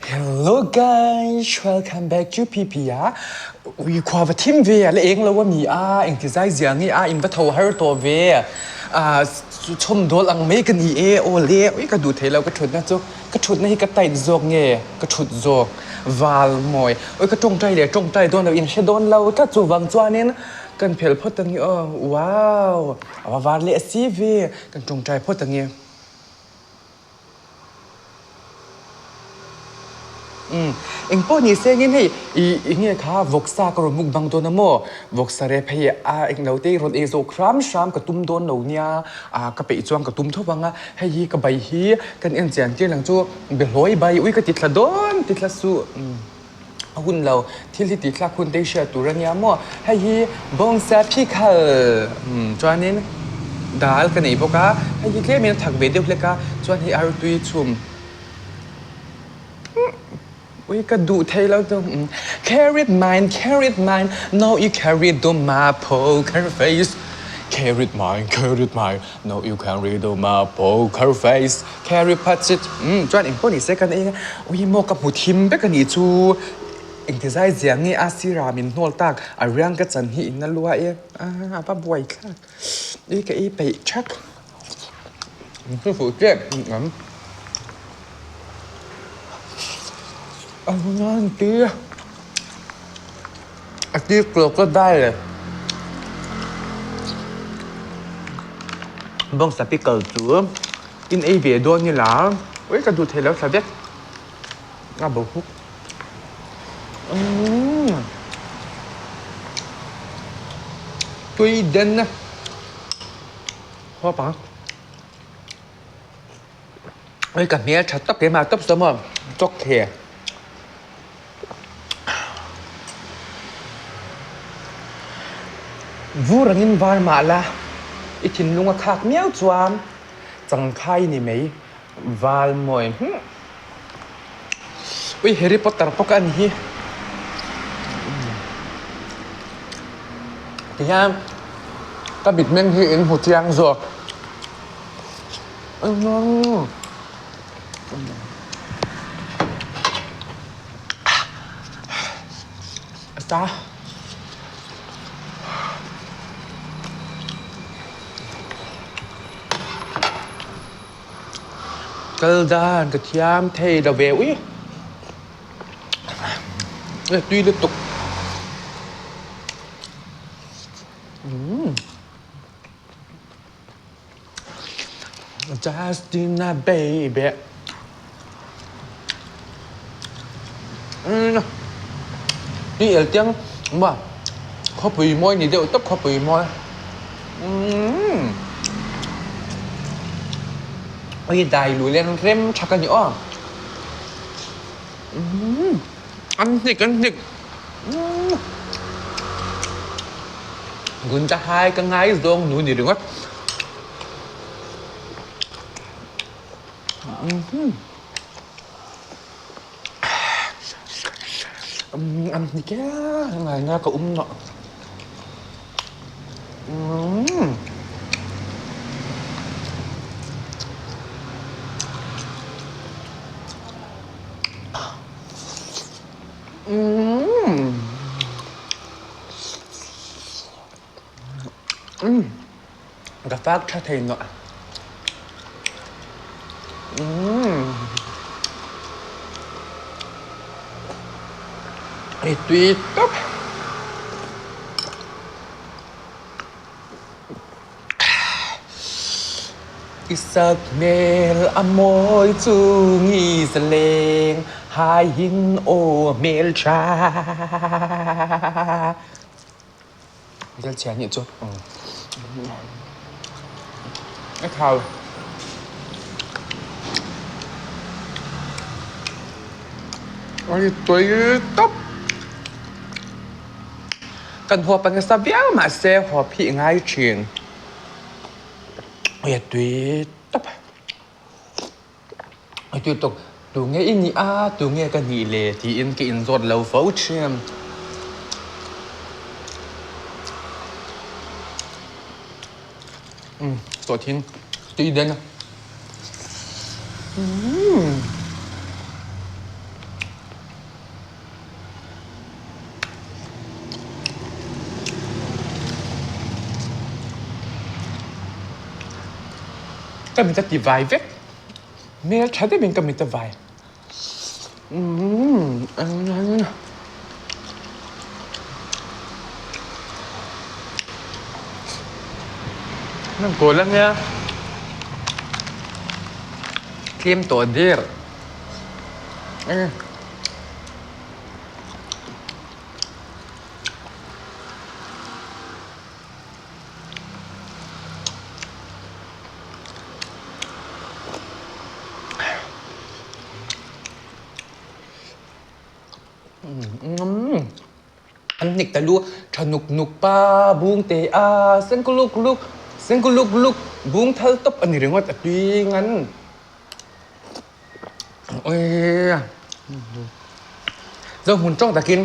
Hello guys, welcome back to PPA. Ui khua va thim ve a la eng lo ami a engti zai zia nge a in va tho har tawh ve a chhawm dawl ang mai ka ni e aw le ui ka duh thei lo ka thutna chu ka thutna hi ka tight zawk nge ka thut zawk val mawi ui ka tawngtai leh tawngtai dawn lo in hre dawn lo tlat chuvang chuanin kan phelh phawt ange aw wow a va var leh si ve kan tawngtai phawt ange. Umm eng pawh ni se engin hei i eng nge kha vawksa ka rawn mukbang dawn a maw vawksa rep hei a eng lo te rawn ei zawk hram hram ka tum dawn lo nia ah ka peih chuan ka tum tho vang a hei hi ka bai hi kan en chian tir lang chu behlawi bai ui ka ti thla dawn ti thla suh umm a hun lo thil hi tih thlak hun te hi hriat tur a nia maw hei hi bawngsa phikhal umm chuanin dal ka nei bawk a hei hi tlem in a thak ve deuh hlek a chuan hei artui chhum ui ka duh thei lo chu carry mine carry mine no you carry do my poker face carry mine carry mine no you carry do my poker face Carry phat chit umm chuan engpawh ni se kan ei a ui maw ka hmu thim vek a nih chu engti zai zia nge a sirah min hnawl tak a riang ka chan hi in a lua e a a va buai thlak ui ka ei peih thak min fuh tep ang a nan ti a ti crocodile bawngsa pickle chu. In ei ve dawn ni la, ui ka duh thei lo thla vek a bo huk. Umm tui den a haw pang ui ka hmel tha tawp keimah tawp saw maw chawk the. Vur angin var mah la i thinlung a khak miau chuan Changkhai ni mai val mawi hmuh. Ui Harry Potter pawh ka en hi. Tihian ka mitmeng hi in hmu chiang zawk. Ta. Kal dan ka thiam thei lo ve ui tui lutuk umm Justina baby umm tui el chiang maw khawpui mawi ni deuh tawp khawpui mawi umm hei dai lu leng rem thak a ni aw umm an hnik an hnik umm gun cha hai ka ngai zawng nu ni ringawt. An ni kher ngai na ka um nawh. Ka fak tha thei nawh. Ei tui tawp. I sak hmel a mawi chung i zaleng hai in aw hmeltha. Zel chhia nih chu a thau. Oi tui tawp. Kan huap a nasa viau mahse huap hi i ngai thin. Oi a tui tawp. A tui tawk tu nge i nih a tu nge ka nih le tiin ka inzawt lo fo thin. Umm sawhthin tui den a. Umm. Ka mit a ti vai vek. Hmel tha deuhin ka mit a vai. Nan kawl a nia. Tlem tawh der. An hnik ta lu tha nuk nuk pa bung te a sen kuluk luk sen kuluk luk bung thal tawp a ni ringawt a tui ngan. Oi Zohmun tawng takin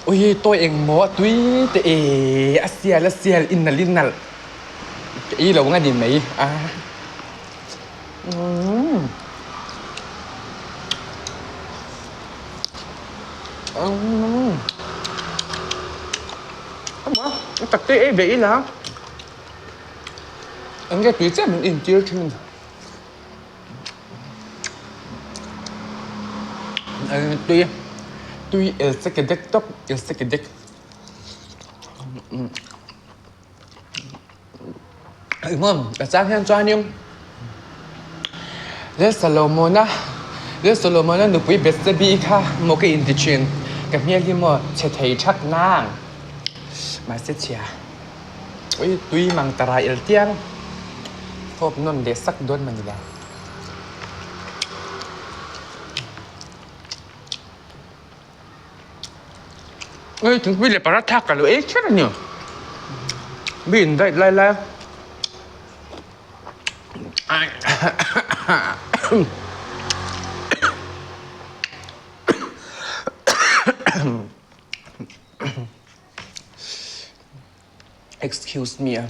ui tawi engmaw a tui te e a sial a sial in nalh in nalh ka ei lo nga ni mai a umm umm a tak te ei ve ila enge tui chiah min intir thin. Tui tui el sek dek tawp el sek dek engmaw a chang hian chuanin Lal Solomona Lal Solomona nupui Bethsabe kha maw ka inti thin ka hmel hi maw chhe thei thak nang mahse chhia. Ui tui mang ta rai el tiang fawp nawn leh sak dawn mani la. Ui thingpui leh paratha ka lo ei kher a ni. Mi in diet lai lai. Excuse me a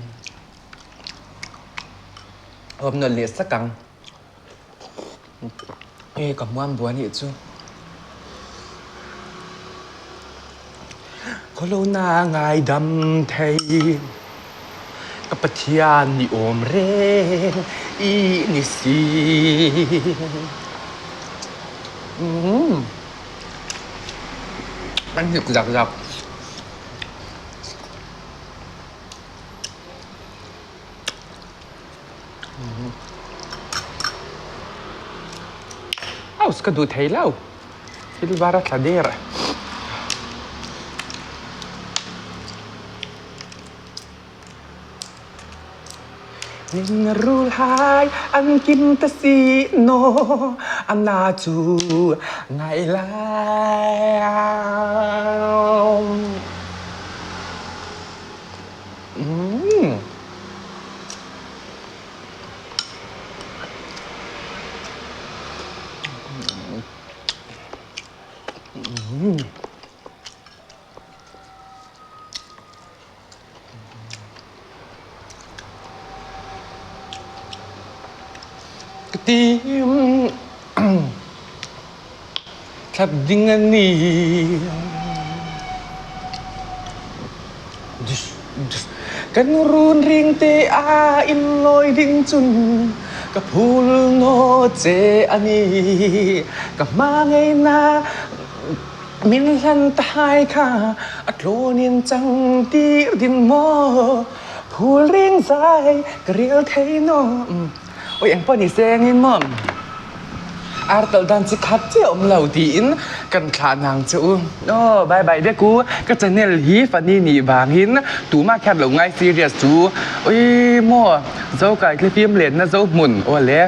awm nawn leh sak ang e ka hmuam buai anih chu Khawlona ngaidam thei ka Pathian ni awm reng i ni si umm an hnuk zak zak. House ka duh thei lo thil var a tla der a. Min rul hai an kim ta si naw a na chu ngai lai. Umm. Umm. Ka tim thlap ding a ni. Kan run ring te ah in lawi ding cun ka phul naw che a ni. Ka hma ngei na Min hlan ta hai kha a tlawn in cang ti din maw phul ring zai ka rel thei naw oi eng pawh ni seng in maw ar talh dan chi khat chiah um lo tiin kan thlah nang che u aw bye bye vek u ka channel hi funny nih vangin tumah khian lo ngai serious chu oi maw zo kai thlifim lenna zo hmun aw le.